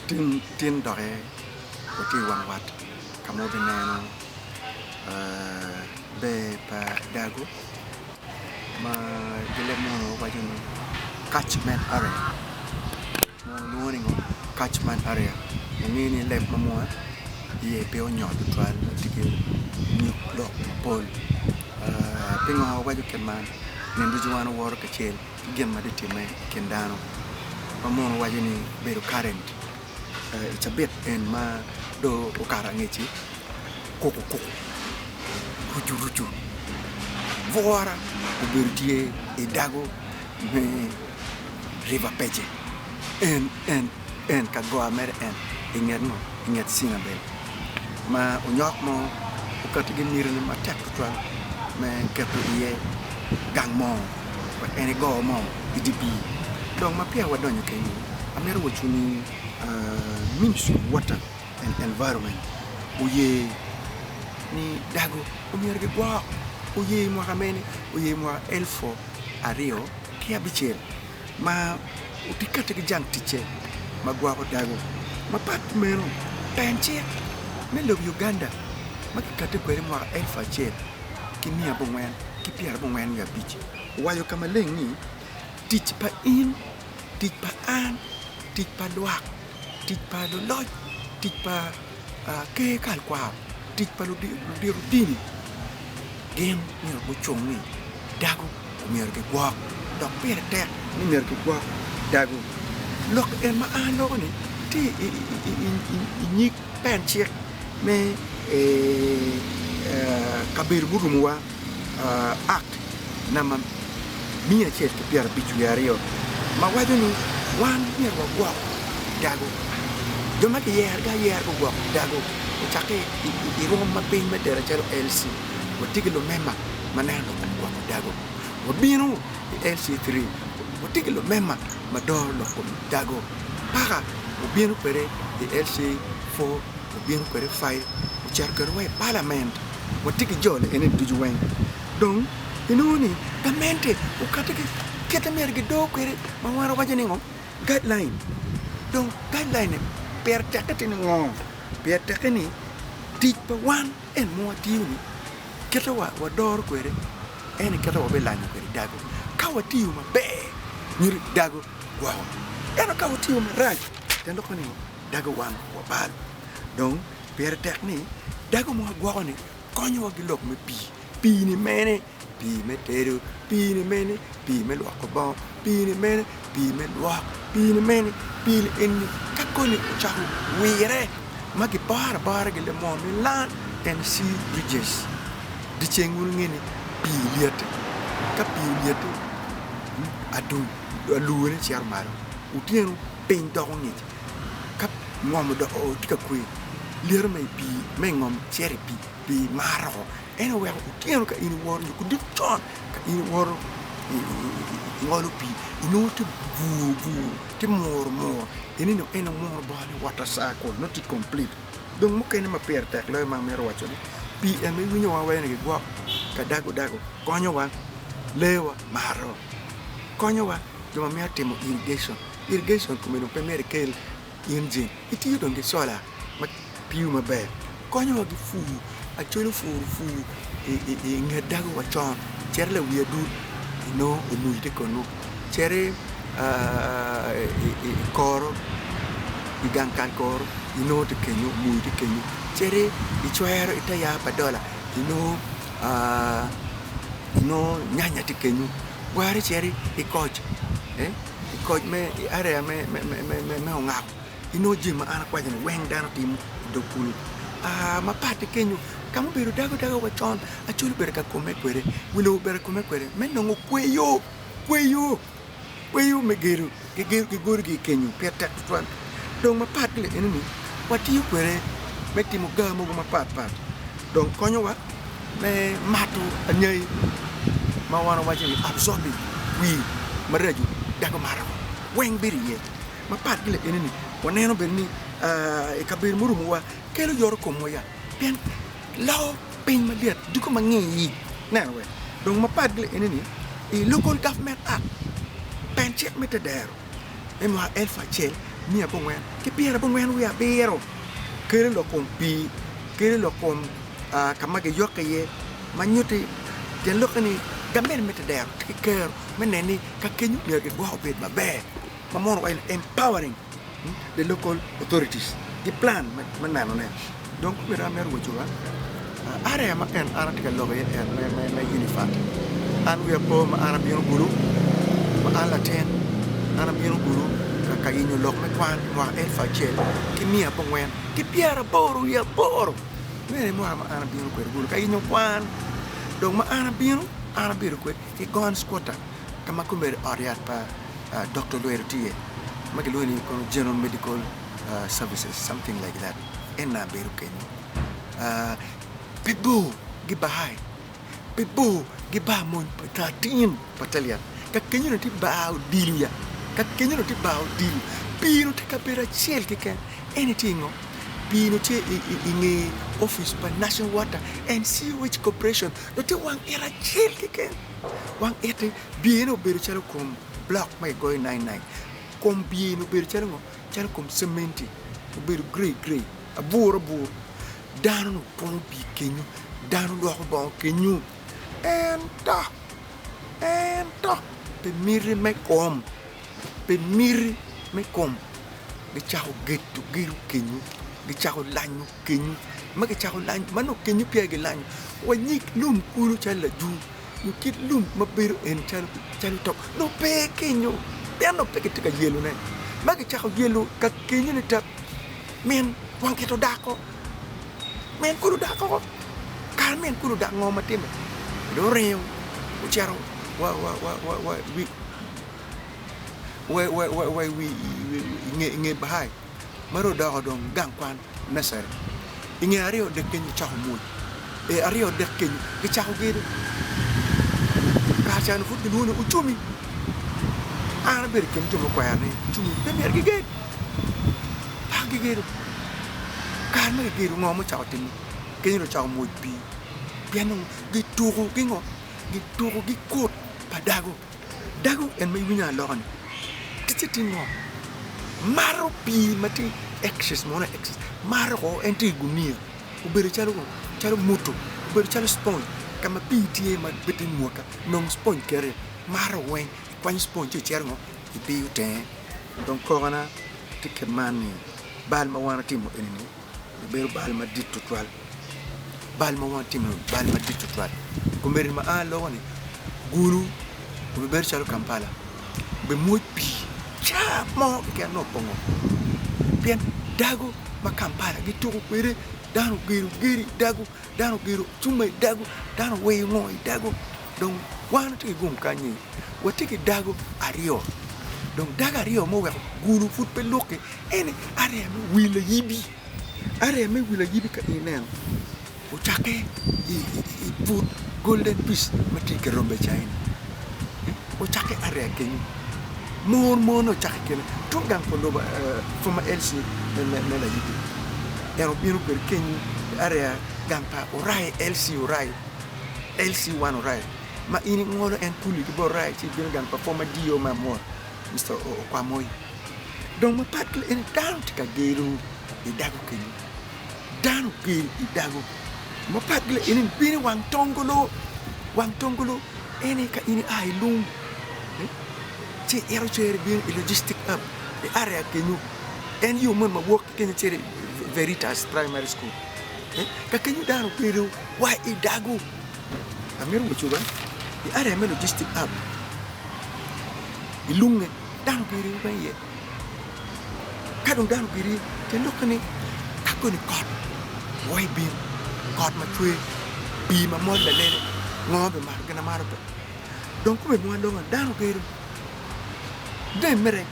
Tin tin doki watye i wang wat ka ma wabineno ber pa dago ma gileb munu waco ni catchment area ma walwongo ni ngo catchment area wangeyo ni leb ma munu iye pe onyot tutwal tye ki nyig lok mapol pingo wawaco kit man nino ducu wan wawoto kacel. ki gin ma tye timme i kin dano ma mono waco ni bedo karent i cabit en ma dong okato angec-ci kuku kuku rucu rucu bwura obedo tye i dago me River Pece en en en ka goa mere en i nget ngo i nget Cinabel ma onyok mo okati ki mitine matek tutwal me keto iye gang mo wek en ego mo i dye pii. Dong ma peya wadonyo kenyo, amito wacwu ni Ministry of Water and Environment oye ni dago omyero gigwok oye i mwaka mene? Oye i mwaka elfu 2006 ma tye kati ki jang ticce ma gwoko dago. Mapat ki meno, pen cik me lobo Uganda ma kikati kwede mwaka 1995 owaco ka maleng ni, Tic pa in, tic pa an, tic pa lwak, tic pa luloc, tic pa ker kalkwaro, tic pa ludito dini gin myero gucung ni dago myero gigwok dok pire tek ni myero gigwok dago. Lok en ma an aloko-ni tye i nyig pen cik me kabedo murumowa Act namba 152 ma waco ni wan myero wagwok dago. Jo ma kiyerogi ayera gugwok dago ocakke i rwom ma piny me tela calo LC. Watye ki lumema ma neno lok kom gwoko dago. Wabino i LC3 watye ki lumema ma doro lok kom dago. Paka wabino kwede i LC4, wabino kwede i 5, ocito kwede wa i palament. Watye ki jo eni ducu weng. Dong inongo ni gamente okati ki kite myero gidor kwede ma wan wawaco ni ngo? Guideline. Dong guideline ni pire tekke tye ni ngo? Pire tekke ni tic pa wan en ma watiyo-ni kite wadoro kwede en aye kite wabilanyo kwede dago. Ka watiyo maber nyuto ni dago gwoko ento ka watiyo marac tyen lok me ni dago wan wabalo. Dong pire tek ni dago ma wagwoko-ni konyowa ki lok me pii. Pii-ni mene? Pii me tedo, pii-ni mene? Pii me lwoko bongo, pii-ni mene? Pii me lwok, pii-ni mene? Pii-ni eni ka koni ocako wire ma giboro abora ki lemon ni land and sea bridges dyeceng wun wunge ni pii lyette ka pii olyette adung alune cito malo otyeno piny doko ngic ka ngom odoko tye ka kwe lyeto ma i pii ma i ngom cito i pii pii maro En oweko otyeno ka in iwoto nyo kudiko con ka in iwoto ingolo pii inongo tye bur bur tye mur mur eni dong en omuro bongo ni water cycle nongo tye complete dong mukene ma pire tek loyo ma amito waco ni pii en ma iwinyo wa waco ni gigwok ka dago dago konyowa leewa mato konyowa jo ma mito timo irrigation, irrigation kome dong pe myero ikel Injin itiyo dong ki cola ma tiyo maber konyowa ki pur acwalo pur pur i nget dago wa con cito lawi adul inongo omui tye kunu cito i koro i gang kal koro inongo tye kenyo omui tye kenyo cito i cwero i te yaa pa dola inongo nyanya tye kenyo gwari cito i koc. I koc me i area me me ongak inongo jami ma an akwaco ni weng dano timo i dog kulu mapat ki kenyo ka ma obedo dago dago wa con Acholi obedo ka kome kwede wi lobo obedo ka kome kwede me nongo kweyo kweyo kweyo me gedo gigolo ki i kenyo pire tek tutwal dong mapat ki enoni watiyo kwede me timo ga mogo mapat pat dong konyowa me mato anyai ma wan wawaco ni absorbing wir maraco dako mato weng bedo iye. Mapat ki laenini, waneno bene ni i kabedo murumowa kelo yoto komwa ya pien loko piny malyet dugo ma ngiyi neno wek. Dong mapat ki laenini, i Local Government Act, pen cik me tedero me mwaka elfu acel. 98 97 kelo lok kom pii, kelo lok kom ka ma giyokke iye ma nyutti tyen lokke ni gamente me tedero tye ki kero me neno ni ka kenyo myero gigwok obed maber ma mono waco ni empowering the local authorities ki plan me nenone. Dong komiti amito waco wa area ma en an atye ka lok iye en me Unifat an wiya po ma an abino Gulu ma an latin an abino Gulu ka yenyo lok me kwan i mwaka elfu acel ki miya abongwen ki pyeraboro wiye aboro meno aye mwaka ma an abino kwede Gulu ka yenyo kwan dong ma an abino an abedo kwede i Gons Quarter ka ma komiti ot yat pa Dokta Olwedo tye iye ma kilwongo ni kono General Medical Services something like that en aye abedo kenyo pe bor ki Baha'i pe bor ki bar mony pa 13 Battalion ka kenyo onongo tye bar odilo ya ka kenyo onongo tye bar odilo pii onongo tye kabedo acel keken en aye tye i ngo pii onongo tye i nge opic pa National Water and Sewage Corporation onongo tye wang it acel keken wang it-ti byene obedo calo kom blok ma kigoyo nainai kom byeni obedo calo ngo calo kom cementi obedo grey grey abur abur dano onongo twomo pii kenyo dano lwoko bongo kenyo ento ento pi miti me kom pi miti me kom gicako gedo gedo kenyo gicako lanyo kenyo ma gicako lanyo ma nongo kenyo peya gilanyo wa nyig lum kulu calo lajur nyo kit lum ma bedo en calo tok nongo pe kenyo pien nongo pe kitye ka yelone. Ma kicako yelo ka kenyone tek, min wang kit odako, min kulu odako, kare min kulu odak ngo ma timme? Dong oringo ocito wa i nge Bahai ma dong odoko dong gang kwan. Nursery. I nge aryo dek kenyo ocako mwoc. I aryo dek kenyo gicako gedo. Kare ca onongo pud gilwongo ni Uchumi. An abedo i kin jo mukwero ni Uchumi pe myero giged. Paka gigedo. Kare ma gigedo ngo mucako timme? Kenyo dong ocako mwoc pii pien dong gituko ki ngo? Gituko ki kut pa dago. Dago en ma iwinyo aloka ni ticce tye ngo? Mato pii ma tye excess mono excess mato ko en tye i gunia obedo calo ngo calo muto obedo calo sponge ka ma pii tye ma pe tye mwoka nong sponge keto iye mato weng ikwanyo sponge ci icito ngo ibiyo tenge dong kokona tye kit man ni bal ma wan watimo eni-ni obedo bal madit tutwal. Bal ma wan watimo-ni bal madit tutwal. Kombeddi ma an aloko-ni, Gulu obibedo calo Kampala, obimwoc pii caa mo keken nongo opongo pien dago ma Kampala gituko kwede dano ogedo gedo i dago, dano ogedo cuma i dago, dano oweyo ngo i dago. Dong wan watye ki gum kany-nyi, watye ki dago aryo, dong dago aryo ma oweko Gulu pud pe luki eni area me wi layibi. Area me wi layibi ka ineno ocakke i but Golden Peace ma tye i Kirombe ca-ni, ocakke area kenyo mon mon ocakke kene tung gang pa lobo former LC me layibi en obino kwede kenyo i area gang pa Orai LC Orai LC one Orai ma in ingolo en kuli ki bot Orai ci ibino gang pa former DO me Amwoa Mister Okwamoi. Dong mapat ki eni dano tye ka gedo i dago kenyo, dano ogedo i dago mapat ki eni bino i wang tongolo, wang tongolo eni ka in ia i lung ci ito cere bino i logistic hub i area kenyo en yo moni ma wok ki kenyo cito i Veritas primary school ka kenyo dano ogedo wa i dago amito waco bene i area me logistic hub i lunge. Dano giri weng iye. Ka dong dano giri, te lokke ni ka koni kot wai bino, kot ma cwer, pii ma mol lalele, ngo bimako gin amaro pe. Dong kome mo alonga dano gedo jami me rec.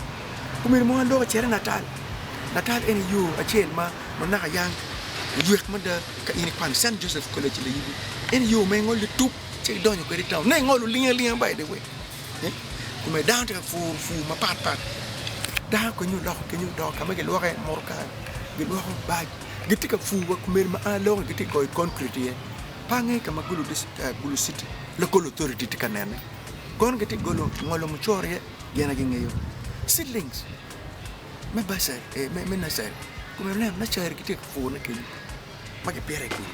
Kome mo alonga cito i Natal. Natal en yo acel ma ma naka yang oywek mada ka in ikwano Cent Joseph College i Layibi. En yo ma ingolo itup ci idonyo kwede i town. Nongo ingolo oling alinga by the way. Kome dano tye ka puro pur mapat pat dano kenyo oloko kenyo odoko ka ma gilwoko iye mutoka gilwoko bac gitye ka pur wa kumeno ma an aloko gitye ka goyo konkrit iye pe angeyo ka ma Gulu city local authority tye ka nene kono gitye ka golo ngolo mucoro iye gin aye gingeyo seedlings. me bursary, me nursery, komito neno nursery gitye ka purone kenyo ma gipito iye kodi.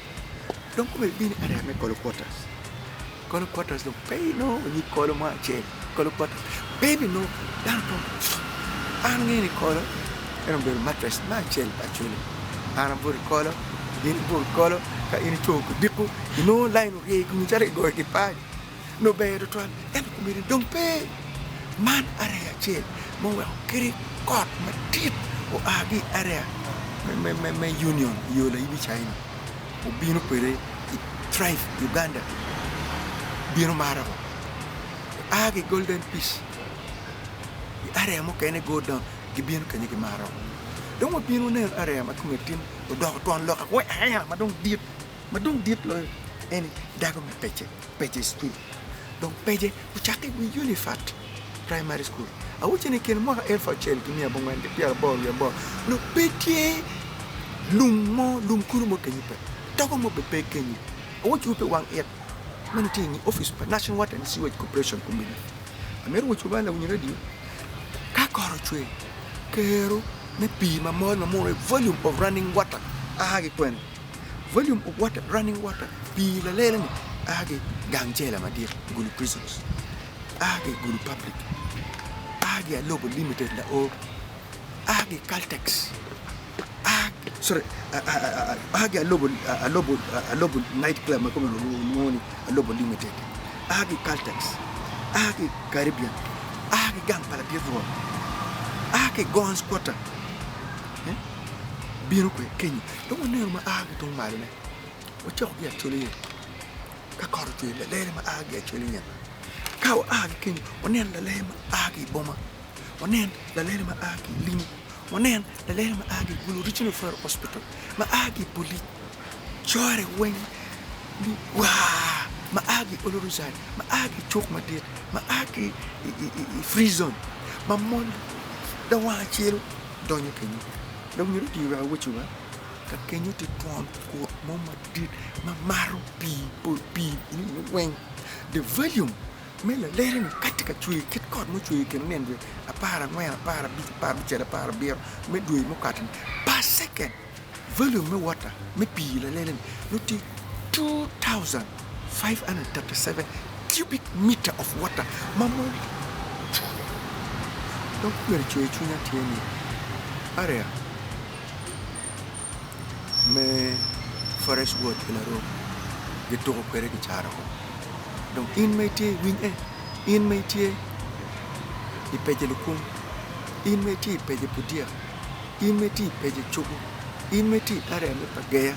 Dong komito ibino i area me Kolo Quarters, Kolo Quarters dong pe inongo nyig kolo mo acel, Kolo Quarters pe ibinongo dano tong an angeyo ni kolo en obedo mattress me acel pa Acholi, an abuto i kolo, in ibuto i kolo, ka in ico kudiko inongo lain orye i komi calo kigoyo ki pac. Nongo ber tutwal, ento komiti dong pe. Man area acel ma oweko kadi kot madit oa ki i area me union i yo laibi China obino kwede i Thrive Uganda bino maro oa ki i Golden Peace i area mukene go down gibino kenyo gimaro dong wabino waneno area ma kome tin odoko twon loka area ma dong dit ma dong dit loyo eni dago me pece. Pece School. Dong pece ocakke i wi Unifat Primary School. Awacci ni i kin mwaka elfu acel ki miya abongwen ki pyeraboro wiye aboro nongo pe tye lum mo, lum kulu mo kenyo pe, togo mo bene pe kenyo. Awacciwu pi wang it ma nongo tye i nge opic pa National Water and Sewage Corporation Komiti. Amito wacciwu bene lawiny radio, ka kot ocwer, kero me pii ma mol ma munu volume of running water a ki kwene? Volume of water, running water, pii lalele-ni a ki gang cela madit, Gulu Prisons, a ki Gulu Public, a ki Alobo Limited Laor, a ki Caltex, a sorry, a ki Alobo, Alobo, Alobo Night Club ma kome lwongo ni Alobo Limited, a ki Caltex, a ki Caribbean, a ki gang pa ladit rwot, a ki Gons Quarter, bino kwede kenyo. Dong waneno ma a ki tung malone, wacako ki Acholi iye, ka kot ocwer lalele ma a ki Acholi iye. Ka wa ki kenyo, wanen lalele ma a ki i boma, wanen lalele ma a ki i Limu, wanen lalele ma a ki i Gulu Regional Referral Hospital, ma a ki i Polic, core weng ni waa, ma a ki i Olorozari, ma a ki i cuk madit, ma a ki i Free Zone, ma mol lawang acel donyo kenyo. Dong myero oti wek awaci wa, ka kenyo tye twon kut mo madit ma mato pii, pol pii eni weng. The volume me lalele-ni ka tye ka cwer kit kot ma ocwer i kine nino dwe aparangwen, aparabic, aparabicel, aparabiro me dwe mukato-ni per second volume me water me pii lalele-ni nongo tye 2537 cubic meter of water ma mol Dong myero ecwer cwinya tye ni area me forest ward ki laroo gituko kwede gicaro woko dong in ma itye i winy in ma itye i pece lukung in ma itye i pece pudyek in ma itye i pece cogo in ma itye i area me pageya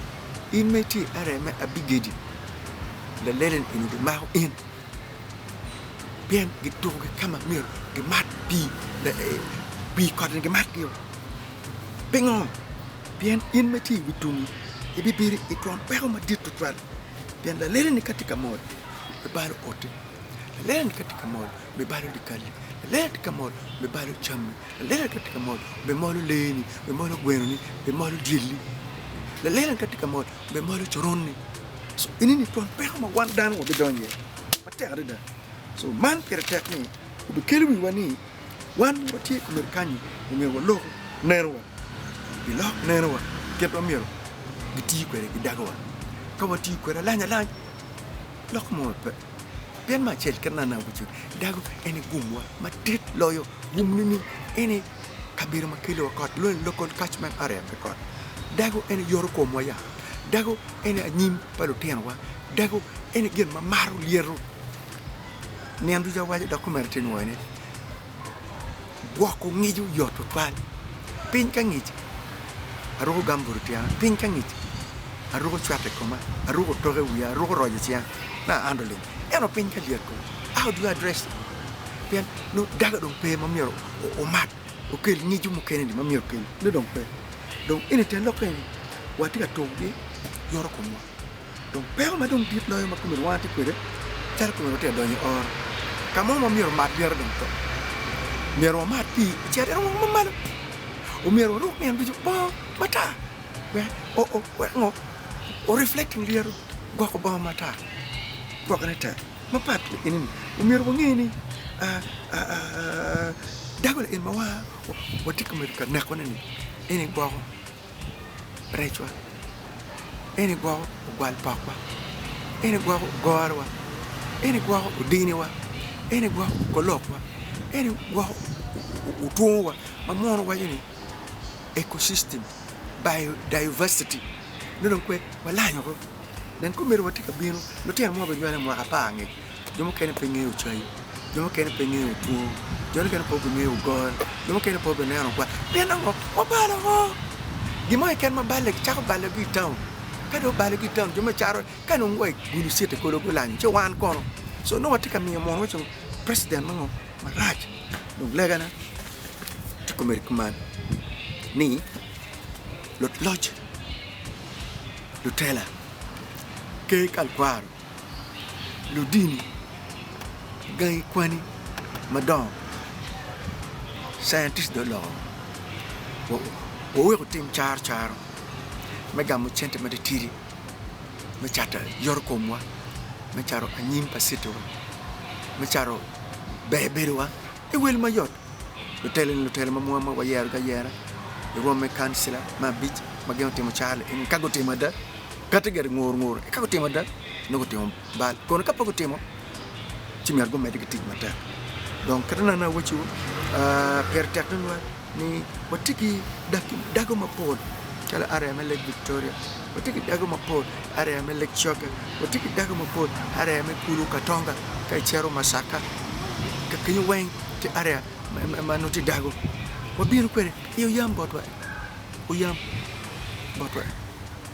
in ma itye i area me abigedi lalele eni gimako in. Pien gitukogi ka ma myero gimat pii, pii kot-ni gimatgi-o. Pingo? Pien in ma itye i wi tungi ibibedo i twon peko madit tutwal, pien laleleni ka tye ka mol bibalo otti, laleleni ka tye ka mol bibalo dyekal-li, laleleni tye ka mol bibalo cammi, laleleni ka tye ka mol bimolo leeni, bimolo gwenoni, bimolo dyelli, laleleni ka tye ka mol bimolo coronni. So enini twon peko ma wan dano wabidonyo iye matek adada. So man pire tek ni obikelo wiwa ni wan watye komedi kanyi omyero walok nenowa, gilok nenowa kit ma myero giti kwede ki dagowa. Ka watiyo kwede alany alany lok mo pe. Pien me acel kit ma aneno kwede dago en aye gumwa madit loyo gum nining en aye kabedo ma keliwa kot lwongo ni local catchment area me kot. Dago en aye yoto komwa ya. Dago en aye anyim pa lutinowa, dago en aye gin ma mato lyeto. Nino ducu awaco dok komera tye nwoyo ni gwoko ngico yot tutwal. Piny ka ngic aruko gambut i tyena, piny ka ngic aruko cweta i koma, aruko otok i wiya, aruko roc i cinga me aandling. Ento piny ka lyet kong, how do you address it? Pien nongo dago dong pe ma myero omat. okel ngico mukene-ni ma myero okel ni dong pe. Dong eni tyen lokke ni watye ka tuko ki yoto komwa. Dong peko ma dong dit loyo ma kome wan tye kwede calo kome watye ka donyo i oro ka mo ma myero omat lyeto dong to. Myero wamat pii ocit i rwom ma malo. Omyero waruk nino ducu bongo matar wek wek ngo o reflecting lyeto gwoko bongo matar gwokone tek. Mapat ki eni-ni, omyero wange ni. Dago lain ma watye ka medo ka nekone-ni en gwoko recwa, en gwoko ogwal pokwa, en gwoko ogorowa, en gwoko odiniwa, en gwoko okolokwa, en gwoko otwongowa ma muno waco ni ecosystem, biodiversity nongo dong kwe walanyo woko. Nen komiti watye ka bino, lutino mo binywalo i mwaka apar angec, jo mukene pe ngeyo cayi, jo mukene pe ngeyo two, jo mukene pe obingeyo goro, jo mukene pe obineno gwal. Pien ango? Wabalo woko. Gin mo keken ma balle, kicako balogi i taun. Ka dong obalogi i taun, jo me caro ka dong wa i Gulu City kulu gulanyo, ci wan kono? So nongo watye ka miyo munu waco president me ngo? Marac. Dong legana tye komedi kuman ni luloc lutela, ker kalkwaro, ludini, gangi kwani madongo, scientist dong oloko waweko tim caro caro me gamo cente matitidi me cato yoto komwa, me cato anyim pa citiwa, me cato ber bedowa i wel mayot. Lutela-ni lutela ma mwa ma wayerogi ayera i rwom me kancila me abic ma gin otimo cal eni ka gutimo ada kati gire ngur ngur ka gutimo ada nongo gutimo bal kono ka pe gutimo ci myero gumedde ki tic matek dong kit ma nene awaco pire tek tutwal ni watye ki dago mapol calo area me Lake Victoria watye ki dago mapol area me Lake Coke watye ki dago mapol area me kulu Katonga ka icito Masaka ka kenyo weng tye area ma nongo tye dago wabino kwede i oyam botwa oyam botwa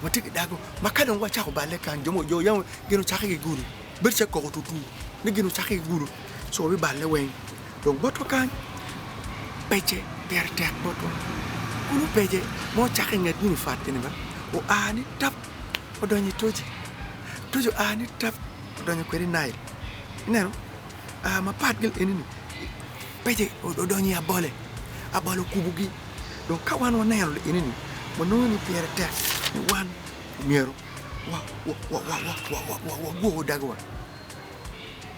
watye ki dago ma ka dong wacako balle kany jo jo yam gin ocakke ki gulu bedo calo koko tutu ni gin ocakke ki gulu ci wabiballe weng dong botwa kany pece pire tek botwa kulu pece ma ocakke i nget unifat eni ba oa ni tap odonyo i toci toci oa ni tap odonyo kwede i Nile ineno. Mapat ki eni-ni, pece odonyo i abole, abole okubogi. Dong ka wan waneno eni-ni, wanongo ni pire tek ni wan myero wagwok dagowa.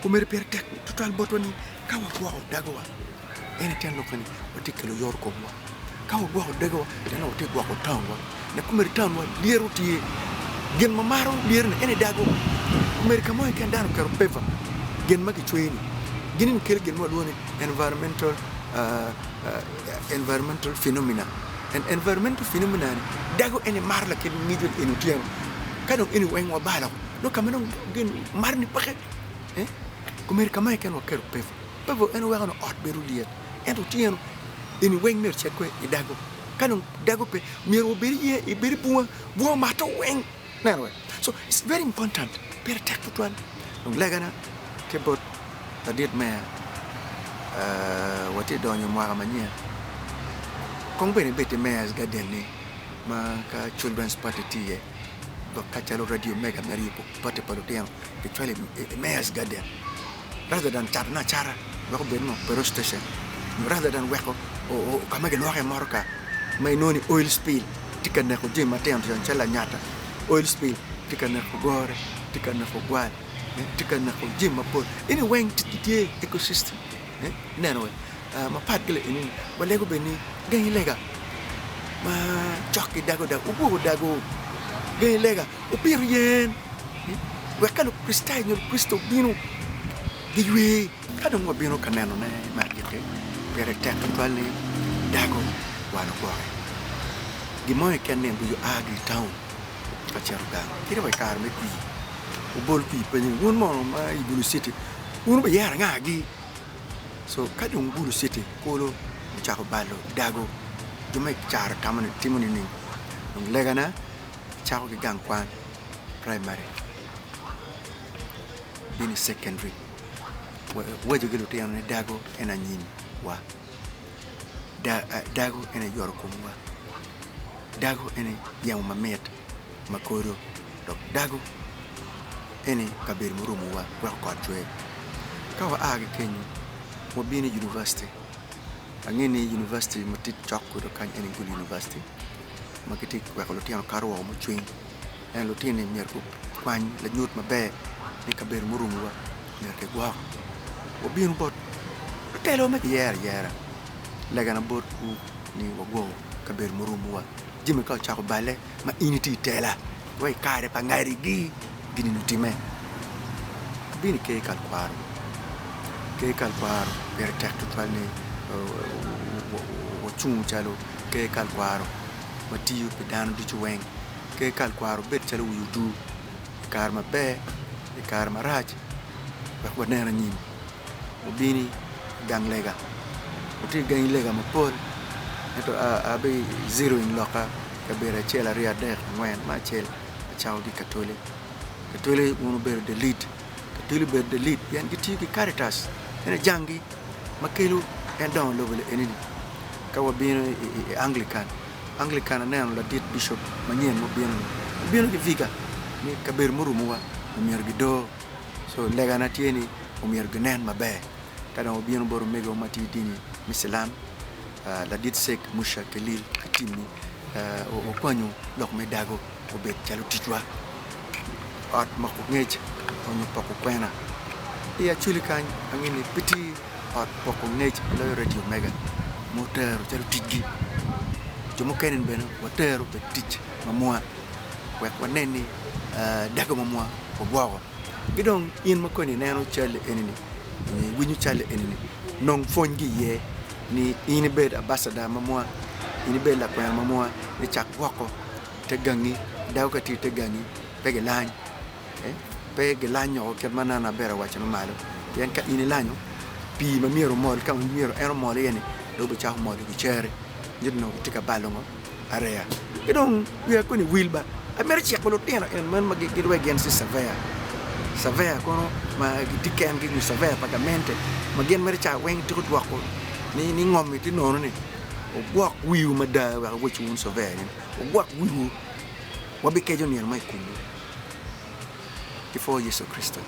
Omyero pire tek tutwal botwa ni ka wagwoko dagowa, en aye tyen lok ni watye ka kelo yotkomwa. Ka wagwoko dagowa, tyen lok watye ka gwoko taunwa. Dok omyero taunwa lyeto tye. Gin ma maro lyeto-ni en aye dago. Omyero ka mo keken dano oketo peva, gin ma kicweyo-ni, gin-ni kelo gin ma walwongo ni environmental environmental phenomena. And environmental phenomena-ni dago en aye maro lakit ngico eni otyeno. Ka dong eni weng wabalo, nongo ka ma dong gin maro-ni peke. Omyero ka mo keken waketo peva. Peva en weko ni ot bedo lyet. Ento otyeno eni weng myero ocit kwede i dago. Ka dong dago pe, myero wabed iye, ibed i bunga, bunga omato weng. Ineno wee? So it's very important, pire tek tutwal. Dong legana ki bot ladit meya, watye ka donyo i mwaka manyen, kong bene ibed ki mayor's garden ni ma ka children's party tye iye, dok ka calo radio mega me ryebo party pa lutino kicwalo i mayor's garden. Rather than catone acata wek obed ngo petrol station nyo rather than weko ka ma gilwoko iye motoka ma inongo ni oil spill tye ka neko jami matino tino calo lanyata, oil spill tye ka neko gore, tye ka neko gwal, tye ka neko jami mapol eni weng tye ecosystem ineno wee mapat ki eni walego bene ni gangi lega ma cok ki dago dago wugwoko dago gangi lega wupito yen. Wek ka Lukricitayo nyo Lukricito obino, giywe. Ka dong wabino ka nenone me agikki, pire tek tutwal ni dago wan ogwoke. Gin mo keken nino ducu a ki i taun ka cito gang, kadi wa i kare me kwir. Wubol kwir penyo ni, 'Wun mono ma i Gulu Citi, wun wubiyero angagi? So ka dong Gulu Citi kulu ocako balo dago, jo ma i caro tamo ni timo nining? Dong legana cako ki gang kwan. Primary bino i secondary waco ki lutino ni dago en anyim wa dago en aye yoto komwa dago en aye yamo mamit ma kodo dok dago en aye kabedo murumowa weko kot cwer ka wa a ki kenyo wabino i univaciti ange ni univaciti ma tye cok kwedwa kany en aye Gulu univaciti ma gitye ka weko lutino kato woko mucwiny. Ento lutini myero gukwany lanyut maber ni kabedo murumowa myero kigwok. Wabino bot lutela ma giyero ayera. Legana botwu ni wagwoko kabedo murumowa. Jami ka ocako balle ma in itye i tela wa i kare pa ngarigi gin-ni otimme. Abino i ker kalkwaro. Ker kalkwaro pire tek tutwal ni wacungu calo ker kalkwaro ma tiyo pi dano ducu weng. Ker kalkwaro bed calo wi odur i kare maber, i kare marac wek wanen anyim. Obino i gang lega, watye ki gangi lega mapol ento abi zeroing loka kabedo acel aryo adek angwen me acel acako ki katoli. Katoli wun wubedo the lead, katoli obedo the lead pien gitiyo ki karitas en aye janggi ma kelo en dongo lobo eni-ni. Ka wabino i Anglican, Anglican aneno ladit bicop manyen mubino-ni obino ki viga ni kabedo murumowa omyero gidor co legana tye ni omyero ginen maber. Ka dong obino bot omego ma tye i dini me Cilam, ladit Cek Muca Kelil ki timmi okwanyo lok me dago obed calo ticwa. Ot moko ngec onyo poko kwena. I Acholi kany ange ni pe tye ot poko ngec loyo Radio Omega ma otero calo ticgi. Jo mukene ni bene watero obed tic mamwa wek wanen ni dago mamwa wagwoko. Ki dong in ma koni ineno cal eni-ni nyo iwinyo cal eni-ni, nong pwony ki iye ni in ibed ambassador mamwa, in ibed lakwena mamwa ni cak gwoko te gangi, dako ka tye i te gangi pe gilany, pe gilanyo woko kit ma nene aber awacone malo pien ka in ilanyo pii ma myero omol ka ma myero en omol iye-ni dong obicako mol i wi cere nyuto ni itye ka balo ngo areya. Ki dong wiya koni wil ba amito ciko lutino en man ma gilwe gin ci surveyor, surveyor kono ma gitye kengi nyo surveyor pa gamente ma gin mere ca weng tiko dwoko ni ngom-mi tye nono ni wugwok wiwu mada wek awocwu wun surveyor ni wugwok wiwu wabikeco nino mo i komwu. Ki pwo Yecu Kricito.